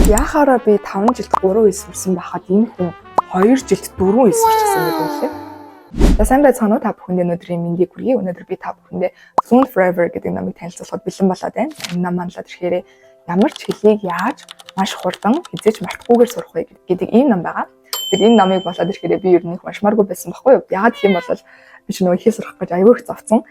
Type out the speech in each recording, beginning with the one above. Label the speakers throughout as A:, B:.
A: Яхаараа би 5 жилд 3 хэл сурсан байхад энэ хүн 2 жилд 4 хэл сурчихсан гэдэг лээ. За, сайн байцгаана уу, та бүхэндээ өнөөдрийн мэндийг хүргэе. Өнөөдөр би та бүхэндээ Fluent Forever гэдэг номыг танилцуулахад бэлэн болоод байна. Энэ ном маань л тэгэхээр ямар ч хэлийг яаж маш хурдан, хэзээ ч мартахгүйгээр сурах вэ гэдэг ийм ном байгаа. Тэгэд энэ номыг болоод ирэхээр би ер нь их уншмааргүй байсан байхгүй юу? Яагаад гэх юм бол би ч нөгөө хэл сурах гэж аягүй их зовцсон,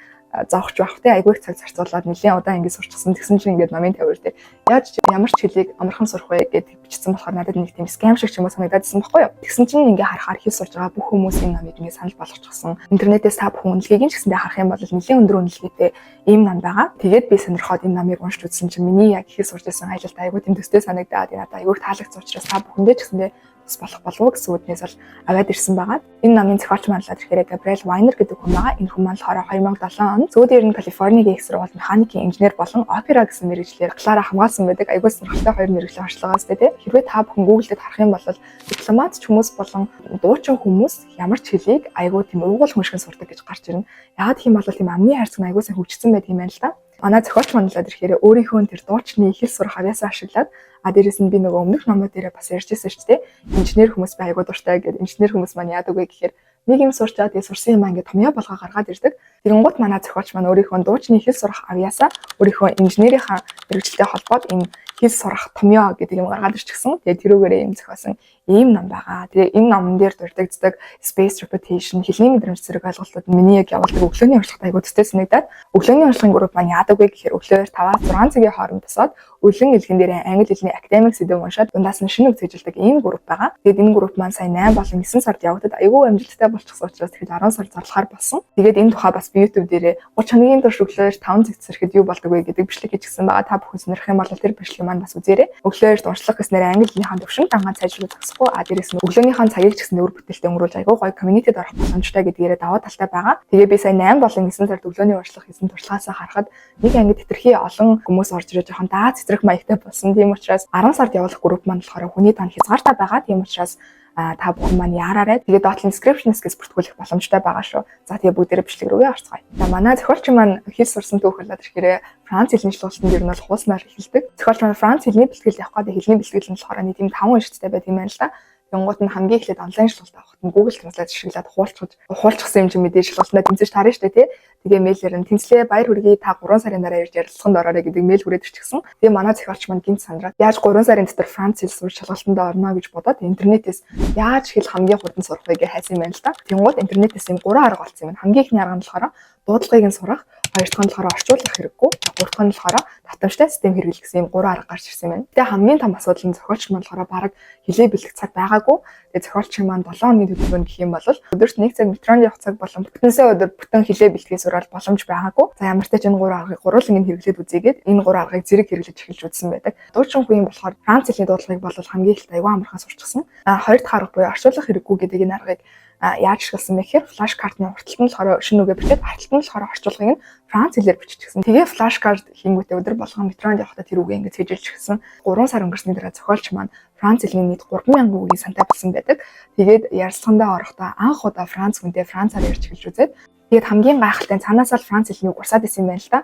A: зовхч байх те, аягүй их цаг зарцуулаад нэлээд удаан ингэ сурчихсан. Тэгсэн чинь ингээд номын тавиур дээр яаж ямар ч хэлийг амархан сурах вэ гэдэг бичсэн болохоор надад нэг тийм scam шиг ч юм уу санагдаад байсан байхгүй юу? Тэгсэн чинь ингээ харахаар хэл сурж байгаа бүх хүмүүс энэ номыг ингээ санал болгочихсон. Интернетээс та бүхэн үнэлгээг нь ч гэсэндээ харах юм бол нэлээд өндөр үнэлгээтэй ийм ном байгаа. Тэгээд би сонирхоод энэ номыг уншиж үзсэн чинь миний яг хэл сурж байсан аялалд аягүй тийм төстэй санагдаад, надад аягүй таалагдсан учраас та бүхэндээ ч гэсэндээ бас болох болов уу гэсэн үүднээс бол аваад ирсэн байгаа. Энэ номын зохиолч маань л тэгэхээр Габриэл Вайнер гэдэг хүн байгаа. Энэ хүн маань болохоор 2007 онд зүүдээр нь Калифорнигийн их сургуульд механикийн инженер болон опера гэсэн мэргэжлээр Клара хамгаалсан байдаг. Аягүй сонирхолтой хоёр мэргэжлийн онцлогоос тий. Хэрвээ та бүхэн Google-д харах юм бол дипломат ч хүмүүс болон дуучин хүмүүс ямар ч хэлийг аягүй тийм уугуул хүн шиг сурдаг гэж гарч ирнэ. Яагаад гэх юм бол тийм амны хайрцаг нь аягүй сайн хөгжсөн байдаг юм байна л да. Манай зохиолч маань л ирэхээр өөрийнхөө тэр дуучны хэл сурах авьяасаа ашиглаад, а дээрэс нь би нөгөө өмнөх номууд дээрээ бас ярьж байсан шүү дээ. Инженер хүмүүс бай аягүй дуртай гэдэг. Инженер хүмүүс маань яадаг вэ гэхээр нэг юм сурчаад, тэгээ сурсан юм аа ингээд томьёо болгоо гаргаад ирдэг. Тэгэнгუთ манай зохиолч маань өөрийнхөө дуучны хэл сурах авьяасаа өөрийнхөө инженерийнхаа мэргэжилтэй холбоод энэ хэл сурах томьёо гэдэг юм гаргаад ирчихсэн. Тэгээ тэрүүгээрээ юм зохиосон ийм ном байгаа. Тэгээ энэ номон дээр дурддагддаг spaced repetition, хэлний мэдрэмж зэрэг ойлголтууд миний яг явуулдаг өглөөний уншлагад аягүй төстэй санагдаад, өглөөний уншлагын групп маань яадаг вэ гэхээр өглөөр 5-аас 6 цагийн хооронд босоод үлэн элгэн дээр англи хэлний academic сэдэв уншаад, дундаас нь шинэ үг цээжилдэг ийм групп байгаа. Тэгээд энэ групп маань сая 8 болон 9 сард явагдаад аягүй амжилттай болчихсон учраас тэгэхээр 10 сар зарлахаар болсон. Тэгээд энэ тухай бас би YouTube дээрээ 30 хоногийн турш өглөөр 5 цаг сэрэхэд юу болдог вэ гэдэг бичлэг хийчихсэн байгаа. Та бүхэн сонирхох юм бол тэр бичлэг маань бас үзээрэй. Өглөөр уншлах гэснээр англи хэлнийхаа төвшин дангаа сайжруулах зогсохгүй. А дээрээс нь өглөөнийхөө цагийг ч гэсэн үр бүтээлтэй өнгөрүүлж аягүй гоё community-д орох боломжтой гэдгээрээ даваа талтай байгаа. Тэгээ би сая 8 болон 9 сард өглөөний уншлах хийсэн туршлагаасаа харахад нэг ангид хэтэрхий олон хүмүүс орж ирээ жоохон даа цэцрэх маягтай болсон. Тийм учраас 10 сард явуулах групп маань болохоор хүний тань хязгаартай байгаа. Тийм учраас та бүхэн маань яараарай. Тэгээ доотлын description хэсгээс бүртгүүлэх боломжтой байгаа шүү. За, тэгээ бүгдээрээ бичлэг рүүгээ орцгоё. За, манай зохиолч маань хэл сурсан түүх болоод ирэхээр Франц хэлний шалгалтанд ер нь бол хууснаар эхэлдэг. Зохиолч маань Франц хэлний бэлтгэл явах гэдэг, хэлний бэлтгэл нь болохоор нэг тийм 5 уншицтай байт юм байна л да. Тэнгуут нь хамгийн эхлээд онлайн шалгалт авахад нь Google Translate ашиглаад хуулчихж хуулчихсан юм чи мэдээж шалгалтандаа тэнцэж таарна шүү дээ, тий. Тэгээ мэйлээр нь "Тэнцлээ, баяр хүргэе, та 3 сарын дараа ирж ярилцлаганд ороорой" гэдэг мэйл хүрээд ирчихсэн. Тэгээ манай зохиолч маань гэнэт сандраад яаж 3 сарын дотор Франц хэл сурч шалгалтандаа орно гэж бодоод интернетээс яаж хэл хамгийн хурдан сурах вэ гэж хайсан юм байна л да. Тэнгуут интернетээс юм 3 арга олсон юм. Хамгийн эхний арга нь болохоор дуудлагыг нь сурах, хоёр дахь нь болохоор орчуулах хэрэггүй, гурав дахь нь болохоор давтамжтай систем хэрэглэх гэсэн юм гурван арга гарч ирсэн юм байна. Тэгээ хамгийн том асуудал нь зохиолч маань болохоор бараг хэлээ бэлдэх цаг байгаагүй. Тэгээ зохиолч маань 7 хоногийн төлөвлөгөө гэх юм бол өдөрт 1 цаг метронд явах цаг болон бүтэнсээ өдөр бүтэн хэлээ бэлтгэхээ сураал боломж байгаагүй. За, ямар ч тач энэ гурван аргыг гурван ингэ хэрэглээд үзээгээд энэ гурван аргыг зэрэг хэрэглэж эхэлж үзсэн байдаг. Дуучин хүн болохоор Франц хэлний дуудлагыг бол хамгийн эхлээд аягүй амархан сурчихсан. А хоёр дахь арга буюу орчуулах хэрэггүй гэдэг энэ аргыг яаж ашигласан бэ гэхээр flash card-ны урд талд нь болохоор шинэ үгээ бичээд, ард талд нь болохоор орчуулгыг нь Франц хэлээр биччихсэн. Тэгээ flash card хийнгүүтээ өдөр болгон метронд явахдаа тэр үгээ ингээд цээжилж гисэн. 3 сар өнгөрсний дараа зохиолч маань Франц хэлний нийт 3000 үгийг сантай болсон байдаг. Тэгээд ярилцлагандаа орохдоо анх удаа Франц хүнтэй Францаар ярьж эхэлж үзээд, тэгээд хамгийн гайхалтай нь цаанаасаа л Франц хэлний үг урсаад исэн юм байна л да.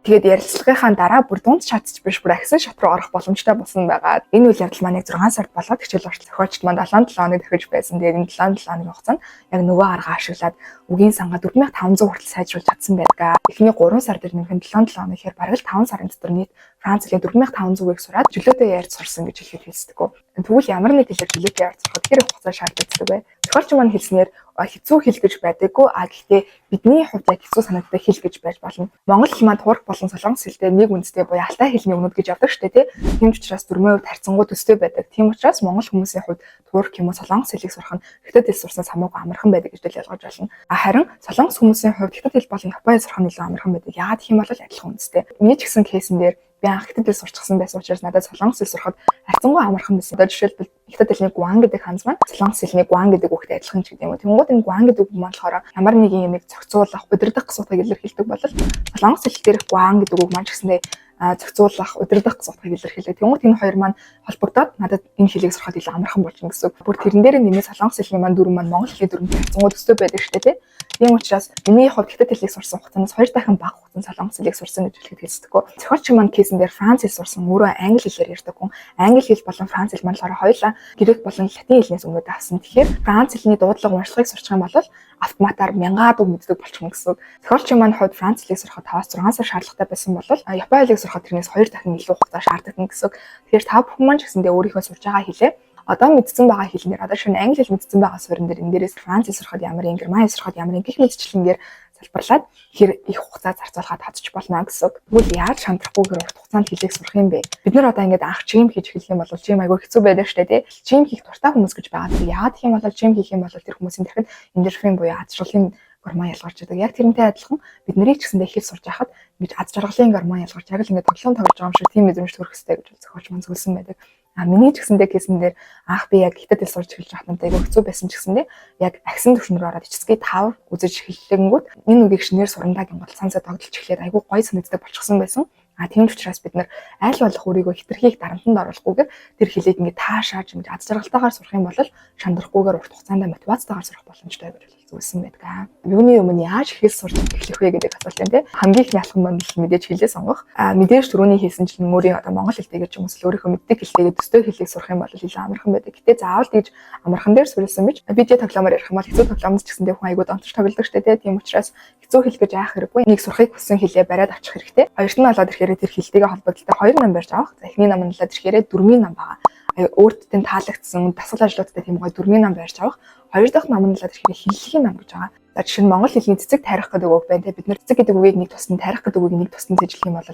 A: Тэгээд ярилцлагынхаа дараа бүр дунд шатч биш, бүр ахисан шат руу орох боломжтой болсон байгаа. Энэ үйл явдал маань яг 6 сард болоод хичээл орч зохиолчд маань 7 7 хоног дахиж байсан. Тэгээд энэ 7 7 хоногийн хугацаанд яг нөгөө арга ашиглаад үгийн сангаа 4500 хүртэл сайжруулж чадсан байдаг. Эхний 3 сар дээр нэмэх нь 7 7 хоног гэхээр бараг л 5 сарын дотор нийт Франц хэлний 4500 үгийг сураад чөлөөтэй ярьж сурсан гэж хэлэхэд хэлсдэггүй. Тэгвэл ямар нэг хэлээр чөлөөтэй ярьж сурахад хэр их хугацаа шаардлагатай вэ? Зохиолч маань хэлснээр хэцүү хэл гэж байдаггүй. А гэхдээ бидний хувьд яг хэцүү санагддаг хэл гэж байж болно. Монгол хэл маань турк болон солонгос хэлтэй нэг үндэстэй буюу алтай хэлний үгнүүд гэж явдаг шүү дээ, тий. Тийм ч учраас дүрмийн хувьд харьцангуй төстэй байдаг. Тийм учраас монгол хүмүүсийн хувьд турк юм уу солонгос хэлийг сурах нь хятад хэл сурснаас хамаагүй амархан байдаг гэж л ойлгож байна. А харин солонгос хүмүүсийн хувьд хятад хэл болон япон хэл сурах нь илүү амархан байдаг. Яагаад гэх юм бол адилхан үндэстэй. Миний ч гэсэн case-эн дээр би анх хятад хэл сурчихсан байсан учраас надад солонгос хэл сурахад харьцангуй амархан байсан. Одоо жишээлбэл, хятад хэлний 管 гэдэг ханз маань солонгос хэлний 管 гэдэг үгтэй адилхан ч гэдэг юм уу. Тэнгуут энэ 管 гэдэг үг маань болохоор ямар нэгэн юмыг зохицуулах, удирдах гэсэн утгыг илэрхийлдэг бол солонгос хэл дээрх 管 гэдэг үг маань ч гэсэндээ зохицуулах, удирдах гэсэн утгыг илэрхийлдэг. Тэнгуут энэ хоёр маань холбогдоод надад энэ хэлийг сурахад илүү амархан болж байна гэсэн үг. Бүр тэрэн дээр нэмээ солонгос хэлний маань дүрэм маань монгол хэлний дүрэмтэй харьцангуй төстэй байдаг шүү дээ, тий. Тийм учраас миний хувьд хятад хэлийг сурсан хугацаанаас хоёр дахин бага хугацаанд солонгос хэлийг сурсан гэж хэлэхэд хэлцдэггүй. Зохиолч маань case эн дээр Франц хэл сурсан, өөрөө англи хэлээр ярьдаг хүн. Англи хэл болон франц хэл маань болохоор хоёулаа грек болон латин хэлнээс өмнөд авсан. Тэгэхээр франц хэлний дуудлага, уншлагыг сурчих юм бол автоматар мянгаад үг мэддэг болчихно гэсэн үг. Зохиолчийн маань хувьд франц хэлийг сурахад 5-6 сар шаардлагатай байсан бол япон хэлийг сурахад тэрнээс хоёр дахин илүү хугацаа шаарддаг гэсэн үг. Тэгэхээр та бүхэн маань ч гэсэндээ өөрийнхөө сурж байгаа хэлээ одоо мэдсэн байгаа хэлнээр, одоо шинэ англи хэл мэдсэн байгаа суурин дээр энэ дээрээс франц хэл сурахад ямар юм, герман хэл сурахад ямар юм гэх мэтчлэнгээр залбирлаад хэр их хугацаа зарцуулахад татчих болно гэсэн үг. Тэгвэл яаж шантрахгүйгээр урт хугацаанд хэлийг сурах юм бэ? Бид нар одоо ингээд анх gym хийж эхлэх юм бол gym айгүй хэцүү байдаг штэ, тий. Gym хийх дуртай хүмүүс гэж байгаа. Тэр яагаад гэх юм бол gym хийх юм бол тэр хүмүүсийн тархинд эндорфин буюу аз жаргалын гормон ялгарч байдаг. Яг тэрнтэй адилхан бид нарыг ч гэсэндээ хэл сурж байхад ингэж аз жаргалын гормон ялгарч, яг л ингээд тоглоом тоглож байгаа юм шиг тийм мэдрэмж төрөх хэрэгтэй гэж зохиолч маань зөвлөсөн байдаг. А миний ч гэсэндээ case эн дээр анх би яг хятад хэл сурч эхэлж байхад надад айгүй хэцүү байсан ч гэсэндээ яг ахисан түвшин рүү ороод HSK 5 үзэж эхэллэнгүүт энэ үгийг шинээр сурандаа гингол цаанасаа тоглож эхлээд айгүй гоё санагддаг болчихсон байсан. А тийм ч учраас бид нар аль болох өөрийгөө хэтэрхий их дарамтанд оруулахгүйгээр тэр хэлийг ингээд таашааж, ингээд аз жаргалтайгаар сурах юм бол шандрахгүйгээр урт хугацаанд мотивацтайгаар сурах боломжтой гэж зөвлөсөн байдаг. Юуны өмнө яаж хэл сурч эхлэх вэ гэдэг асуулт байна, тийм. Хамгийн ихний алхам маань л мэдээж хэлээ сонгох. А мэдээж түрүүний хэлсэн чинь өөрийн одоо монгол хэлтэйгээр ч юм уу өөрийнхөө мэддэг хэлтэйгээ төстэй хэлийг сурах юм бол илүү амархан байдаг. Гэтэ заавал тэгж амархан дээр суурилсан биш. Видео тоглоомоор ярих юм бол хэцүү тоглоомд ч гэсэндээ хүн айгүй донтож тоглодог штэ, тийм. Тийм учраас хэцүү хэл гэж айх хэрэггүй. Нэг сурахыг хүссэн хэлээ бариад авчих хэрэгтэй. Хоёрт нь болоод ирэхээр тэр хэлтэйгээ холбогдолтой хоёр ном барьж авах. За, эхний ном нь болоод ирэхээр дүрмийн ном байгаа. Өөртөө таалагдсан дасгал ажлуудтай тийм гоё дүрмийн ном барьж авах. Хоёр дахь ном нь болоод ирэхээр хэллэгийн ном гэж байгаа. За, жишээ нь монгол хэлний цэцэг тарих гэдэг үг байна, те. Бид нар цэцэг гэдэг үгийг нэг тусдан, тарих гэдэг үгийг нэг тусдан цэжлэх юм бол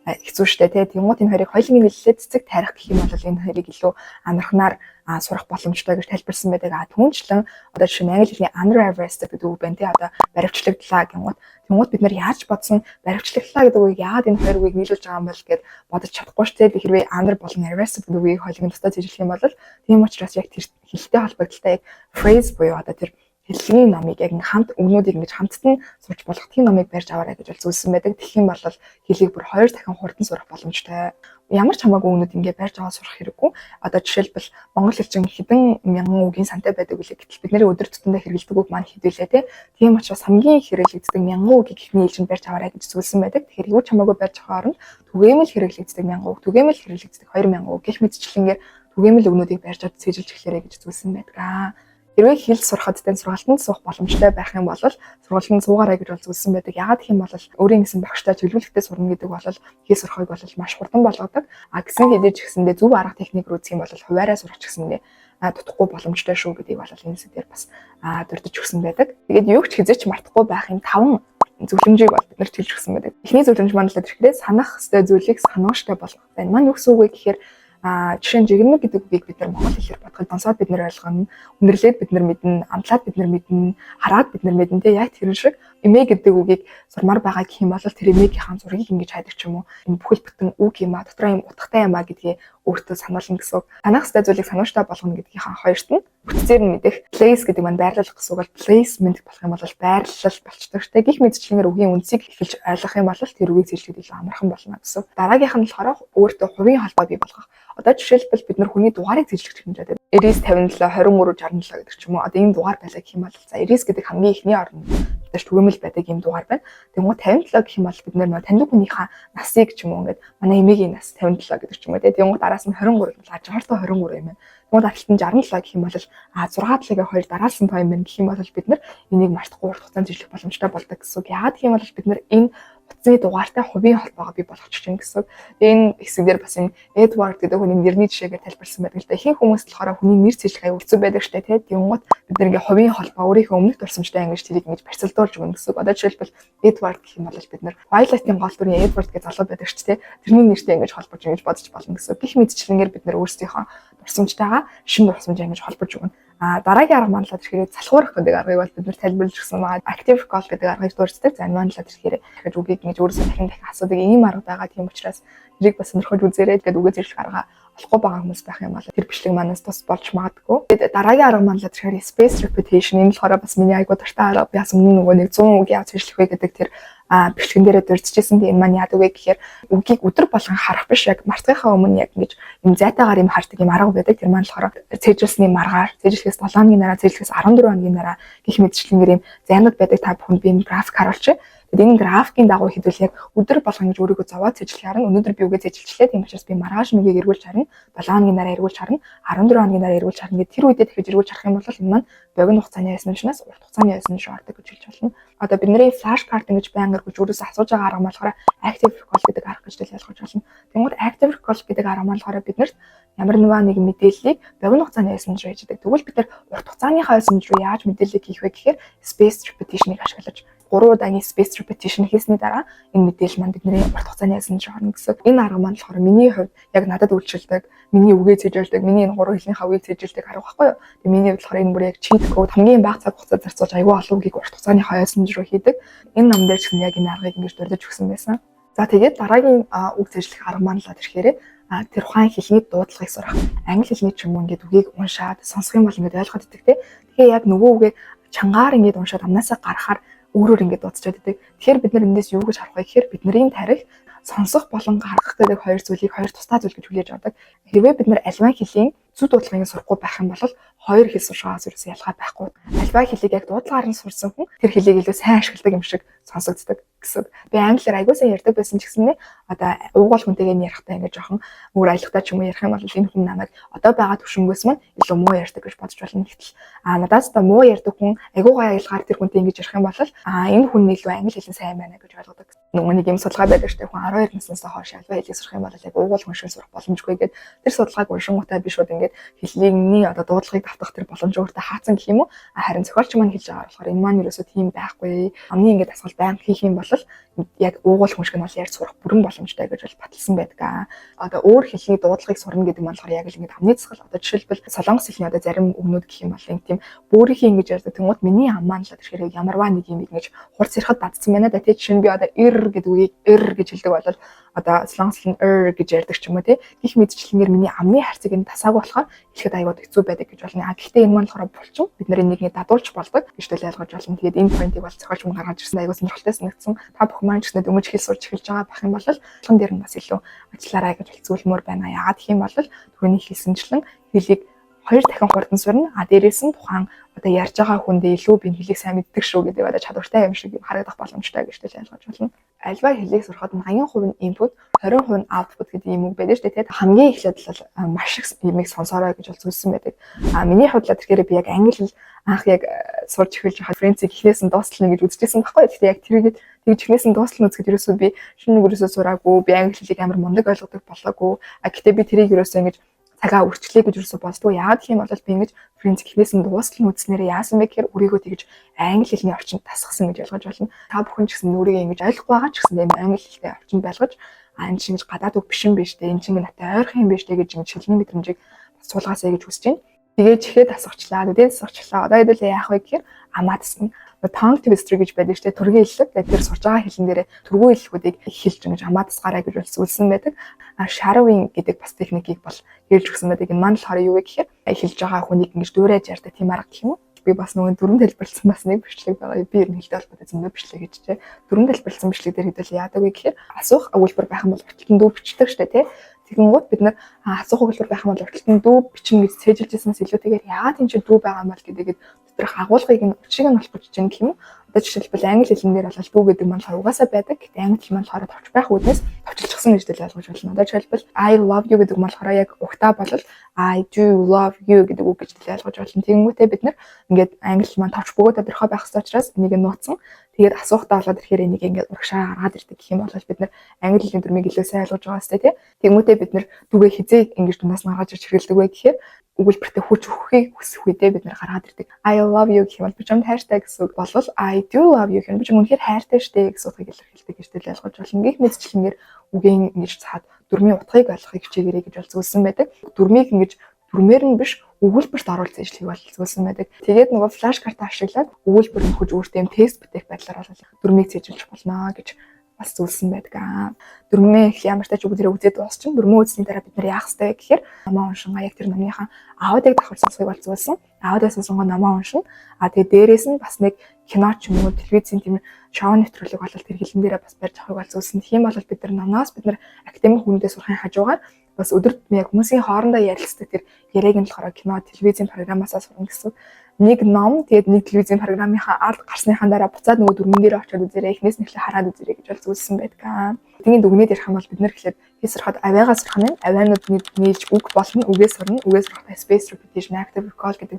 A: хэцүү шттэ, те. Тэнгуут энэ хоёрыг хоёуланг нийлүүлээд цэцэг тарих гэх юм бол энэ хоёрыг илүү амархнаар сурах боломжтой гэж тайлбарсан байдаг. А түүнчлэн одоо жишээ нь англи хэлний under arrested гэдэг үг байна, те. Одоо баривчлагдлаа гингууд тэнгуут бид нар яаж бодсон баривчлагдлаа гэдэг үгийг яагаад энэ хоёр үгийг нийлүүлж байгаа юм бол гэд бодож чадахгүй шүү дээ. Хэрвээ under болон arrested гэдэг үгийг хоёуланг тусдаа цэжлэх юм бол тийм учраас яг тэр хэлтэй холбогдолтой яг phrase буюу одоо тэр хэллэгийн номыг яг хамт үгнүүдийг ингэж хамтд нь сурч болох тийм номыг барьж аваарай гэж бол зөвлөсөн байдаг. Тэгэх юм бол хэлийг бүр хоёр дахин хурдан сурах боломжтой. Ямар ч хамаагүй үгнүүд ингээ барьж аваад сурах хэрэггүй. Одоо жишээлбэл монгол хэл чинь хэдэн мянган үгийн сантай байдаг үлээ. Гэтэл бидний өдөр тутамдаа хэрэглэдэг үг маань хэд вүлээ, те. Тийм учраас хамгийн их хэрэглэгддэг мянган үгийг эхний ээлжинд барьж аваарай гэж зөвлөсөн байдаг. Тэгэхээр юу ч хамаагүй барьж авах оронд түгээмэл хэрэглэгддэг 1000 үг, түгээмэл хэрэглэгддэг 2000 үг гэх мэтчлэнгээр түгээмэл үгнүүдийг барьж авч цээжилж эхлээрэй гэж зөвлөсөн байдаг. Хэрвээ хэл сурахад тань сургалтанд суух боломжтой байх юм бол сургалтанд суугаарай гэж бол зөвлөсөн байдаг. Яагаад гэх юм бол өөрийн гэсэн багштай чиглүүлэгтэй сурна гэдэг бол хэл сурахыг бол маш хурдан болгодог. А гэсэн хэдий ч гэсэндээ зөв арга техник рүү үзэх юм бол хувиараа сурах ч гэсэндээ дутахгүй боломжтой шүү гэдгийг бол энэ хэсэг дээр бас дурдж өгсөн байдаг. Тэгээд юу ч хэзээ ч мартахгүй байх юм таван зөвлөмжийг бол бид нарт хэлж өгсөн байдаг. Эхний зөвлөмж маань л тэгэхээр санах ёстой зүйлийг санууштай болгох. Энэ маань юу гэсэн үг вэ гэхээр жишээ нь жигнэг гэдэг үгийг бид нар монгол хэлээр бодоход сонсоод бид нар ойлгоно, үнэрлээд бид нар мэднэ, амтлаад бид нар мэднэ, хараад бид нар мэднэ, те. Яг тэрэн шиг эмээ гэдэг үгийг сурмаар байгаа гэх юм бол тэр эмээгийнхаа зургийг ингэж хайдаг ч юм уу. Энэ бүхэл бүтэн үг юм а, дотроо юм утгатай юм а гэдгээ өөртөө сануулна гэсэн үг. Санах ёстой зүйлийг санууштай болгоно гэдгийнхаа хоёрт нь бүтцээр нь мэдэх. Place гэдэг маань байрлал гэсэн үг бол placement болох юм бол байрлал болчдөг штэ. Гэх мэтчлэнгээр үгийн үндсийг эхэлж ойлгох юм бол тэр үгийг цээжлэхэд илүү амархан болно гэсэн. Дараагийнх нь болохоор өөртөө хувийн холбоо бий болгох. Одоо жишээлбэл бид нар хүний дугаарыг цээжлэх хэмжээтэй 99 57 23 67 гэдэг ч юм уу. Одоо ийм дугаар байлаа гэх юм бол за, 99 гэдэг хамгийн эхний орно бид түгээмэл байдаг ийм дугаар байна. Тэнгуут 57 гэх юм бол бид нэр таньдаг хүнийхээ насыг ч юм уу, ингээд манай эмээгийн нас 57 гэдэг ч юм уу, тийм. Тэнгуут араас нь 23 бол жортой 23 юм байна. Тэнгуут ард нь 67 гэх юм бол 6 7-гийн 2 дараалсан тоо юм байна гэх юм бол бид нар энийг мартахгүй урт хугацаанд цээжлэх боломжтой болдог гэсэн үг. Яагаад гэх юм бол бид нар энэ утасны дугаартай хувийн холбоогоо бий болгочих чинь гэсэн. Энэ хэсэг дээр бас энэ Эдвард гэдэг хүний нэрний жишээгээр тайлбарласан байдаг л да. Ихэнх хүмүүс болохоор хүний нэр цээжлэх аюу хэцүү байдаг штэ, тий. Тэнгуут бид нар ингээ хувийн холбоо өөрийнхөө өмнөх дурсамжтай ингэж тэрийг ингэж барьцалдуулж өгнө гэсэн. Одоо жишээлбэл Эдвард гэх юм бол бид нар Twilight-ийн гол дүрийн Эдвард гэж залуу байдаг ч тий. Тэрний нэртэй ингэж холбож ингэж бодож болно гэсэн. Гэх мэтчлэнгээр бид нар өөрсдийнхөө дурсамжтайгаа шинэ дурсамжаа ингэж холбож өгнө. А дараагийн арга маань л тэгэхээр залхуурах гэдэг аргыг бол бид нар тайлбарлаж өгсөн байгаа. Active recall гэдэг аргыг дурддаг. За, энэ маань л тэгэхээр дахиж үгийг ингэж өөрөөсөө дахин дахин асуудаг ийм арга байгаа. Тийм учраас тэрийг бас сонирхож үзээрэй гэдэг үгээ зэрлэх арга олохгүй байгаа хүмүүс байх юм бол тэр бичлэг манаас тус болж магадгүй. Тэгээд дараагийн арга маань л тэгэхээр spaced repetition. Энэ болохоор бас миний айгуу дуртай арга. Би бас өмнө нөгөө нэг 100 үг яаж цээжлэх вэ гэдэг тэр Бичлэгэн дээрээ дурдчихсан. Тэгээ энэ маань яадаг вэ гэхээр үгийг өдөр болгон харах биш, яг мартахынхаа өмнө яг ингэж юм зайтаагаар юм хардаг юм арга байдаг. Тэр маань болохоор цээжилсний маргаар, цээжлэхээс 7 хоногийн дараа, цээжлэхээс 14 хоногийн дараа гэх мэтчлэнгээр юм зайнууд байдаг. Та бүхэнд би энэ график харуулчих. Тэгээд энэ графикийн дагуу хэдүүл яг өдөр болгон ингэж өөрийгөө зовоод цээжлэх харна. Өнөөдөр би үгээ цээжилчлээ. Тийм учраас би маргааш нүгийг эргүүлж харна. 7 хоногийн дараа эргүүлж харна. 14 хоногийн дараа эргүүлж харна гэх тэр үедээ дахиж эргүүлж харах юм бол энэ маань богино хугацааны ойлгомжноос урт хугацааны ойлгомж рүү ордог гэж хэлж болно. Одоо бидний flash card ингэж байнга эргүүлж өөрөөсөө асууж байгаа арга болохоор active recall гэдэг арга гэж ойлгож болно. Тэнгүүд active recall гэдэг арга маань болохоор биднэрт ямар нэг мэдээллийг богино хугацааны ойлгомж рүү хийж байдаг. Тэгвэл бид нар урт хугацааныхаа ойлгомж рүү яаж мэдээллийг хийх вэ гэхээр spaced repetition-ыг ашиглаж, 3 удаагийн spaced repetition хийсний дараа энэ мэдээлэл маань бидний урт хугацааны ойлгомж рүү орно гэсэн. Энэ арга маань болохоор миний хувьд яг надад үйлчилдэг, миний үгээ цээжилдэг, миний энэ гурван хэлний хавыг цээжилдэг арга байхгүй юу? Тэгээ миний хувьд болохоор энэ бүр яг cheat code, хамгийн бага цаг хугацаа зарцуулж аягүй олон үгийг урт хугацааны ойлгомж рүү хийдэг. Энэ ном дээр ч гэсэн яг энэ аргыг ингэж дурдж өгсөн байсан. За, тэгээд дараагийн үг цээжлэх арга маань л тэгэхээр тэр тухайн хэлний дуудлагыг сурах. Англи хэлний ч юм уу ингээд үгийг уншаад сонсох юм бол ингээд ойлгоод идэх те. Тэгэхээр яг нөгөө үгээ чангаар ингээд уншаад амнаасаа гаргахаар өөрөөр ингээд дуудчихад идэг. Тэгэхээр бид нар эндээс юу гэж харах вэ гэхээр бидний тархи сонсох болон гаргах гэдэг хоёр зүйлийг хоёр тусдаа зүйл гэж хүлээж авдаг. Хэрвээ бид нар аливаа хэлний зөв дуудлагыг сурахгүй байх юм бол хоёр хэл суршаагаас ерөөсөө ялгаа байхгүй. Аливаа хэлийг яг дуудлагаар нь сурсан хүн тэр хэлийг илүү сайн ашигладаг юм шиг сонсогддог гэсэн. Би англиар аягүй сайн ярьдаг байсан ч гэсэн одоо уугуул хүнтэйгээ нь ярихдаа ингээд жоохон өөр аялгатай ч юм уу ярих юм бол энэ хүн намайг одоо байгаа төвшөнгөөс мань илүү муу ярьдаг гэж бодож болно. Гэтэл надаас одоо муу ярьдаг хүн аягүй гоё аялгаар тэр хүнтэй ингэж ярих юм бол энэ хүн илүү англи хэлэн сайн байна гэж ойлгодог. Нөгөө нэг юм судалгаа байдаг шүү дээ. Хүн 12 наснаас хойш аливаа хэлийг сурах юм бол яг уугуул хүн шиг сурах боломжгүй гэдэг. Тэр судалгааг уншингуутаа би шууд ингээд хэллийгний одоо дуудлагыг давтах тэр боломж өөртөө хаацсан гэх юм уу? Харин зохиолч маань хэлж байгаа болохоор энэ маань ерөөсөө тийм байхгүй. Амны ингээд дасгал байнга хийх юм бол яг уугуул хүн шиг нь бол ярьж сурах бүрэн боломжтой гэж бол баталсан байдаг. Одоо өөр хэлний дуудлагыг сурна гэдэг нь болохоор яг л ингээд амны дасгал, одоо жишээлбэл, солонгос хэлний одоо зарим үгнүүд гэх юм бол ингэ тийм бөөрийнхий ингэж ярьдаг. Тэнгууд миний ам маань л тэгэхээр ямарваа нэг юм ингэж хурц ярихад дадсан байна да. Тэ, жишээ нь би одоо эр гэдэг үгийг эр гэж хэлдэг бол одоо солонгос хэл нь эр гэж ярьдаг ч юм уу, тий. Гэх мэтчлэнгээр миний амны харьцаг энэ тасаагүй болохоор хэлэхэд аягүй хэцүү байдаг гэж болно. А гэхдээ энэ маань болохоор булчин бид нарын нэг дадуулж болдог гэж тэл ойлгож болно. Тэгээд энэ point ыг бол зохиолч мөн гаргаж ирсэн, аягүй сонирхолтой санагдсан. Та бүхэн маань ч гэсэн дөнгөж хэл сурч эхэлж байгаа байх юм бол болгон дээр нь бас илүү ажиллаарай гэж зөвлөмөр байна. Яагаад гэх юм бол түүний хэлсэнчлэн хэлийг хоёр дахин хурдан сурна. А дээрээс нь тухайн одоо ярьж байгаа хүндээ илүү би хэлийг сайн мэддэг шүү гэдэг одоо чадвартай юм шиг харагдах боломжтой гэж тэл ойлгож байна. Аливаа хэлийг сурахад 80% нь input, 20% нь output гэдэг юм үг байдаг шүү дээ. Тэгээд хамгийн эхлээд бол маш их юмыг сонсоорой гэж бол зөвлөсөн байдаг. А миний хувьд л тэгэхээр би яг англи хэл анх яг сурч эхэлж байхад Friends-ийг эхнээс нь дуустал нь гэж үзчихсэн байхгүй. Гэхдээ яг тэрийг тэгж эхнээс нь дуустал нь үзэхэд ерөөсөө би шинэ нэг ерөөсөө сураагүй, би англи хэлийг амар мундаг ойлгодог болоогүй. А гэхдээ би тэрийг ерөөсөө ингэж цагаа үрчлээ гэж юусоо боддгоо. Яагаад гэх юм бол би ингэж Friends эхнээс нь дуустал нь үзснээрээ яасан бэ гэхээр өөрийгөө тэгж англи хэлний орчинд тасгасан гэж ойлгож байна. Та бүхэн ч гэсэн өөрийгөө ингэж ойлгохгүй байгаа ч гэсэн ийм англи хэлтэй орчинд байлгаж, энэ чинь ингэж гадаад үг биш юм биш үү? Энэ чинь надад ойрхон юм биш үү гэж ингэж хэлний мэдрэмжийг бас суулгаасай гэж хүсэж байна. Тэгээ чихээ дасгачлаа, нүдээ дасгачлаа. Одоо хэдүүлээ яах вэ гэхээр амаа дасна. Tongue twister гэж байдаг шүү дээ. Түргэн эллэг. Тэгээд тэр сурж байгаа хэлэн дээрээ түргэн эллэгүүдийг хэлж ингэж амаа дасгаарай гэж бол зөвлөсөн байдаг. А shadowing гэдэг бас техникийг бол хэлж өгсөн байдаг. Энэ маань болохоор юу вэ гэхээр хэлж байгаа хүнийг ингэж дуурайж ярьдаг тийм арга гэх юм уу? Би бас нөгөө дөрвөн тайлбарласан бас нэг бичлэг байгаа. Би ер нь хэлтэй холбоотой зөндөө бичлэг хийжээ. Дөрвөн тайлбарласан бичлэг дээр хэдүүл яадаг вэ гэхээр асуух өгүүлбэр байх юм бол урд нь do бичдэг штэ, тий. Тэгэнгүүт бид нар асуух өгүүлбэр байх юм бол урд нь do бичнэ гэж цээжилжсэнээс илүүтэйгээр яагаад энэ чинь do байгаа юм бол гэдгээд доторх агуулгыг нь, учрыг нь олох гэж чинь гэх юм уу. Одоо жишээлбэл, англи хэлэн дээр бол do гэдэг маань болохоор угаасаа байдаг. Гэтэ англи хэл маань болохоор товч байх үүднээс товчилчихсан гэж тэл ойлгож байна. Одоо жишээлбэл, "I love you" гэдэг маань болохоор яг угтаа бол "I do love you" гэдэг үг гэж тэл ойлгож байна. Тэгэнгүүтээ бид нар ингээд англи хэл маань товч бөгөөд тодорхой байх ёстой учраас энийг нь нууцсан. Тэгээд асуухтаа болоод ирэхээр энийг ингээд урагшаа гаргаад ирдэг гэх юм бол бид нар англи хэлний дүрмийг илүү сайн ойлгож байгаа сте, тий. Тэгэнгүүтээ бид нар do гээ хэзээ ингэж дундаас нь гаргаж ирж хэрэглэдэг вэ гэхээр өгүүлбэртээ хүч өгөхийг хүсэх үедээ бид нар гаргаад ирдэг. "I love you" гэх юм бол би чамд хайртай гэсэн үг болвол "I do love you" гэх юм би чам үнэхээр хайртай штэ гэсэн утгыг илэрхийлдэг гэж тэл ойлгож байна. Гэх мэтчлэнгээр үгийн ингэж цаад дүрмийн утгыг ойлгохыг хичээгээрэй гэж бол зөвлөсөн байдаг. Дүрмийг ингэж дүрмээр нь биш, өгүүлбэрт оруулж ажиллахыг бол зөвлөсөн байдаг. Тэгээд нөгөө flash card ашиглаад өгүүлбэр нөхөж өөртөө юм тест бүтээх байдлаар бол дүрмийг цээжилж болно гэж бас зөвлөсөн байдаг аа. Дүрмээ их ямар ч тач бүгдээрээ үзээд дуусчин. Дүрмээ үзсний дараа бид нар яах ёстой вэ гэхээр номоо уншингаа яг тэр номынхаа аудиог давхар сонсохыг бол зөвлөсөн. Аудио сонсонгоо номоо уншина. А тэгээ дээрээс нь бас нэг кино ч юм уу, телевизийн тийм шоу нэвтрүүлэг бол тэр хэлэн дээрээ бас барьж авахыг бол зөвлөсөн. Тийм бол бид нар номноос бид нар академик хүмүүдээ сурахын хажуугаар бас өдөр яг хүмүүсийн хоорондоо ярилцдаг тэр яриаг нь болохоор кино, телевизийн програмаасаа сурна гэсэн. Нэг ном, тэгээд нэг телевизийн програмынхаа ард гарсныхаа дараа буцаад нөгөө дүрмэн дээр очиод үзээрэй, эхнээс нь эхлээ хараад үзээрэй гэж бол зөвлөсөн байдаг. Тэгийн дүгнээд ярих юм бол бид нар эхлээд хэл сурахад авиагаа сурах нь, авианууд нийлж үг болно, үгээ сурна. Үгээ сурахдаа spaced repetition, active recall гэдэг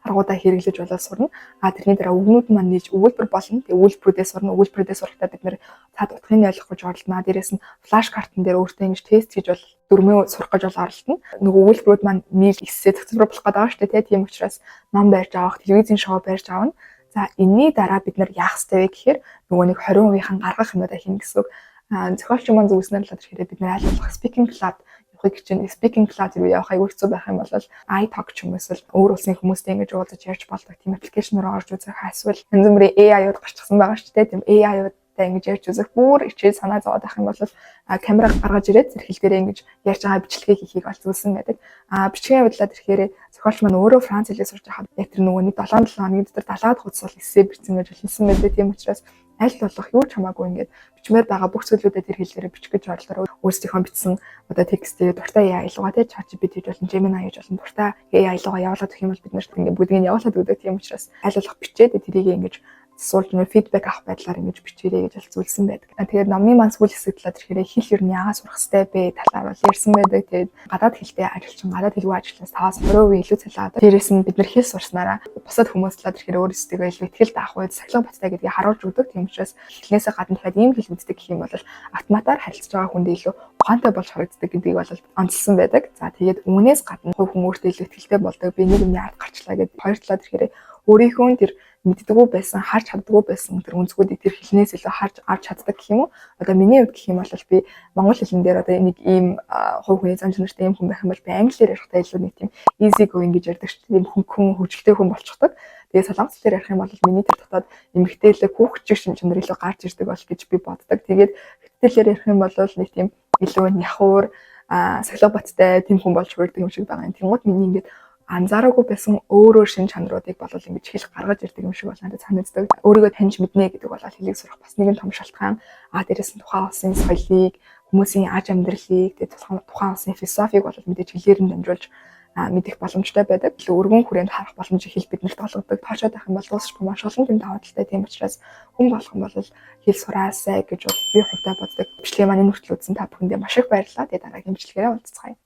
A: аргуудаа хэрэглэж болоод сурна. А тэрний дараа үгнүүд маань нийлж өгүүлбэр болно. Тэгээ өгүүлбэрүүдээ сурна. Өгүүлбэрүүдээ сурахдаа бид нар цаад утгыг ойлгох гэж оролдоно. Дээрээс нь flash card-н дээр өөртөө ингэж тест хийж бол дүрмээ сурах гэж бол оролдоно. Нөгөө өгүүлбэрүүд маань нийлж эсээ зохицолбор болох гэдэг байгаа шүү дээ. Тийм учраас ном барьж авах, телевизийн шоу барьж авна. За, энэний дараа бид нар яах ёстой вэ гэхээр нөгөө нэг 20%-ийн гаргах юмудаа хийнэ гэсэн үг. Зохиолч маань зөвлөснөөр л тэгэхээр бид нар аль болох speaking club явахыг хичээнэ. Speaking club руу явах аягүй хэцүү байх юм бол iTalk ч юм уу, эсвэл өөр улсын хүмүүстэй ингэж уулзаж ярьж болдог тийм application руу орж үзэх, эсвэл янз бүрийн AI-ууд гарчихсан байгаа шүү дээ. Тийм AI-уудтай ингэж ярьж үзэх, бүр хичээл санаа зовоод байх юм бол камера гаргаж ирээд зэрхэл дээрээ ингэж ярьж байгаа бичлэгийг хийхийг бол зөвлөсөн байдаг. А бичгийн хувьд ирэхээр зохиолч маань өөрөө Франц хэлээ сурч байхад яг тэр нөгөө нэг 7 7 хоногийн дотор 70 хуудас бол эссе бичсэн гэж хэлсэн байдаг. Тийм учраас аль болох юу ч хамаагүй ингээд бичмээр байгаа бүх зүйлүүдэд тэр хэлээрээ бичих гэж оролдороо. Өөрсдийнхөө бичсэн одоо текстээ дуртай AI руугаа, те, ChatGPT хийж болно, Gemini хийж болно, дуртай AI руугаа явуулаад өгөх юм бол бид нарт ингээд бүгдийг нь явуулаад өгдөг. Тийм учраас аль болох бичээд тэрийг ингэж суулж нөө feedback авах байдлаар ингэж бичээрэй гэж бол зөвлөсөн байдаг. Тэгээд номны маань сүүл хэсэг талаар ирэхээр хэл ер нь яагаад сурах хэрэгтэй бэ талаар бол ярьсан байдаг. Тэгээд гадаад хэлтэй ажилчин гадаад хэлгүй ажилчнаас 5-20% илүү цалин авдаг. Дээрээс нь бид нар хэл сурснараа бусад хүмүүс талаар ирэхээр өөрсдөө илүү итгэл даах үед сахилга баттай гэдгийг харуулж өгдөг. Тийм учраас хэлнээсээ гадна дахиад ийм хэл мэддэг гэх юм бол автоматар харилцаж байгаа хүндээ илүү ухаантай болж харагддаг гэдгийг бол онцлсон байдаг. За, тэгээд үүнээс гадна хувь хүн өөртөө илүү итгэлтэй болдог. Би нэг юмны ард гарчлаа гэдэг. Хоёр талаар ирэхээр өөрийнхөө тэр мэддэггүй байсан, харж чаддаггүй байсан тэр өнцгүүдийг тэр хэлнээс илүү харж авч чаддаг гэх юм уу? Одоо миний хувьд гэх юм бол би монгол хэлэн дээр одоо нэг ийм хувь хүний зан чанартай ийм хүн байх юм бол би англиар ярихдаа илүү нэг тийм easy going гэж ярьдаг шүү дээ. Тийм хөнгөн хөгжилтэй хүн болчихдог. Тэгээ солонгос хэлээр ярих юм бол миний тэр дотоод эмэгтэйлэг хүүхчиг шин чанар илүү гарч ирдэг бол гэж би боддог. Тэгээд хятад хэлээр ярих юм бол нэг тийм илүү няхуур, сахилга баттай тийм хүн болж хүрдэг юм шиг байгаа юм. Тэнгууд миний ингээд анзаараагүй байсан өөрөө шин чанаруудыг болол ингэж хэл гаргаж ирдэг юм шиг бол надад санагддаг. Өөрийгөө таньж мэднэ гэдэг бол хэлийг сурах бас нэгэн том шалтгаан. А дээрээс нь тухайн улсын соёлыг, хүмүүсийн аж амьдралыг, тэгээд тухайн улсын философийг бол мэдээж хэлээр нь дамжуулж мэдэх боломжтой байдаг. Илүү өргөн хүрээнд харах боломжийг хэл биднэрт олгодог. Тоочоод байх юм бол дуусахгүй маш олон тийм давуу талтай. Тийм учраас хүн болгон бол хэл сураасай гэж бол би хувьдаа боддог. Бичлэгээ маань энэ хүртэл үзсэн та бүхэндээ маш их баярлалаа. Тэгээд дараагийн бичлэгээрээ уулзцгаая.